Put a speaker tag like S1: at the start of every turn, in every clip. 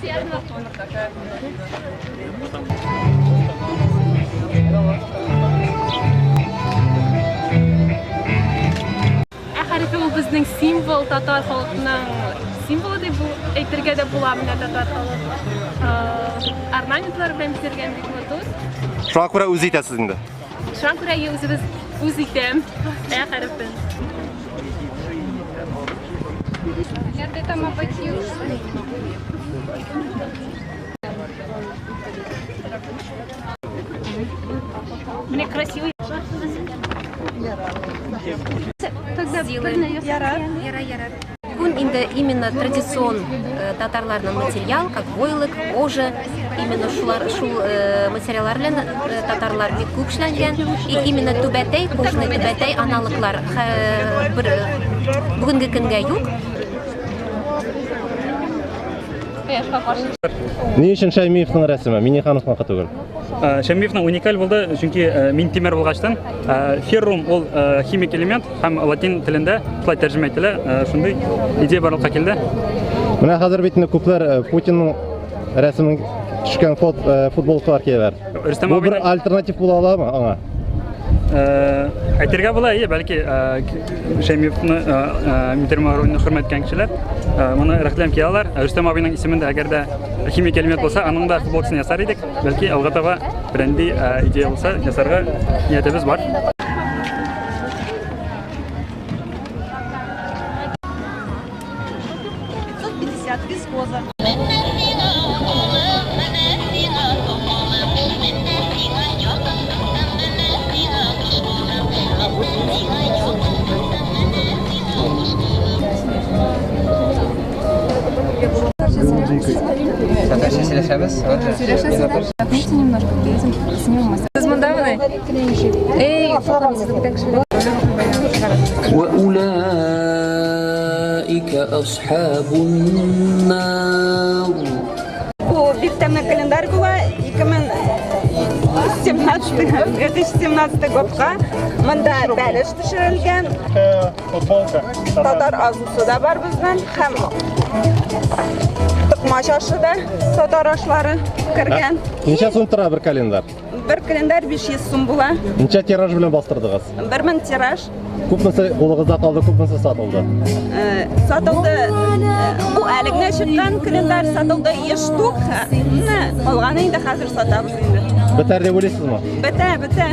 S1: Ә хәрефе ул безнең символ, татар халкының символы дип әйтергә дә була менә татар халык. Орнаментлар белән бизәлгән бик матур.
S2: Шуңа күрә үз итәсез инде.
S1: Шуңа күрә үзебез үз итәм Ә хәрефен. Менә красивый.
S3: Күн инде именно традицион татарларның материал, как войлок, кожа, именно шулар, шул материаллар белән татарлар бик күп эшләнгән. И именно түбәтәй, кожаный түбәтәй аналоглар бер бүгенге көнгә юк.
S2: Ни өчен Шәймиевның рәсеме, Миннехановныкы түгел?
S4: Шәймиевның уникаль булды, чөнки Минтимер булгачтан, феррум ул химик элемент һәм латин телендә шулай тәрҗемә ителә, шундый идея барлыкка килде.
S2: Менә хәзер бит инде күпләр Путинның рәсемен төшкән футболкалар кияләр.
S4: Рөстәм
S2: Бу бер
S4: абыйның
S2: альтернатив була аламы аңа?
S4: Әйтергә була, әйе, бәлки Шәймиевны, Минтимер Мироновны хөрмәт иткән кешеләр моны рәхәтләнеп кия алар. Рөстәм абыйның исемендә әгәр дә химик элемент булса, аның да футболкасын ясар идек. Бәлки алга таба берәнди идея булса, ясарга ниятебез бар.
S5: Татарча сөйләшәбез.
S1: Без монда менә. Эй,
S6: وأولئك أصحاب النار.
S7: Бу бик тәмле календарь була. 2017 годка монда бәлеш төшерелгән. Татар азусы да бар безнең һәм токмач ашы да татар ашлары кергән.
S2: Ничә сум тора бер календарь?
S7: Бер календарь 500 сум була.
S2: Ничә тираж белән бастырдыгыз?
S7: 1000 тираж.
S2: Күпмесе кулыгызда калды, күпмесе сатылды?
S7: Сатылды. Бу әле генә чыккан календарь сатылды 100 штук. Менә калганы инде хәзер сатабыз инде.
S2: Бетәр дип уйлыйсызмы?
S7: Бетә, бетә.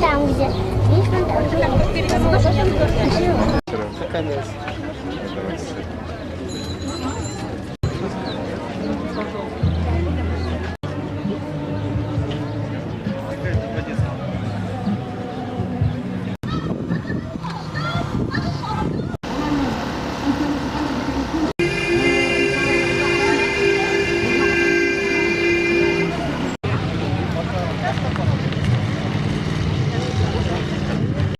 S8: Там, где видишь, вон там.